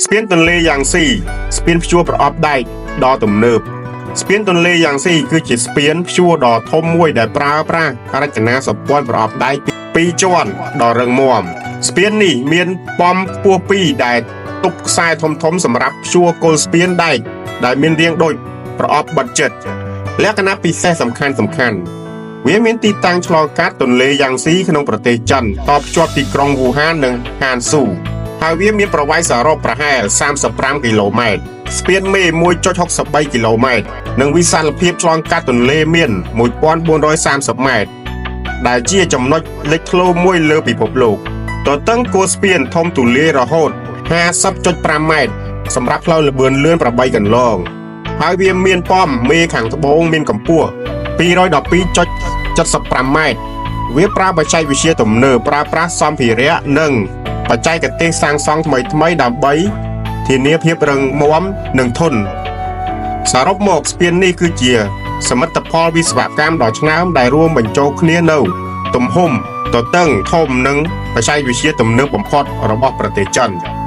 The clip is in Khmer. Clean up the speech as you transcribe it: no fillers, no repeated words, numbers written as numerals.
ស្ពានទន្លេយ៉ាងស៊ីស្ពានព្យួរប្រអប់ដែកដ៏ទំនើបស្ពានទន្លេយ៉ាងស៊ីគឺជាស្ពានព្យួរដ៏ធំមួយដែលប្រើប្រាស់រចនាសម្ព័ន្ធប្រអប់ដែកពីរជាន់ដ៏រឹងមាំស្ពាននេះមានប៉មខ្ពស់ពីរដែលទប់ខ្សែធំៗសម្រាប់ព្យួរគល់ស្ពានដែកដែលមានរាងដូចប្រអប់បិទជិតលក្ខណៈពិសេសសំខាន់ៗវាមានទីតាំងឆ្លងកាត់ទន្លេយ៉ាងស៊ីក្នុងប្រទេសចិនតភ្ជាប់ទីក្រុងវូហាននិងហានស៊ូ ហើយវាមានប្រវែងសរុបប្រហែល35គីឡូម៉ែត្រស្ពានមេ1.63គីឡូម៉ែត្រនិងវិសាលភាពឆ្លងកាត់ទន្លេមាន1430ម៉ែត្រដែលជាចំណុចលេចធ្លោមួយលើពិភពលោកទទឹងគោលស្ពានធំទូលាយរហូត50.5ម៉ែត្រសម្រាប់ផ្លូវល្បឿនលឿន8កន្លងហើយវាមានប៉មមេខាងត្បូងមានកម្ពស់212.75ម៉ែត្រវាប្រើបច្ចេកវិទ្យាទំនើបប្រើប្រាស់សម្ភារៈនិង បច្ចេកទេសសាងសង់ថ្មីៗដើម្បីធានាភាពរឹងមាំនិងធន់សរុបមកស្ពាននេះគឺជាសមិទ្ធផលវិស្វកម្មដ៏ឆ្នើមដែលរួមបញ្ចូលគ្នានូវទំហំទទឹងធំនិងបច្ចេកវិទ្យាទំនើបបំផុតរបស់ប្រទេសចិន។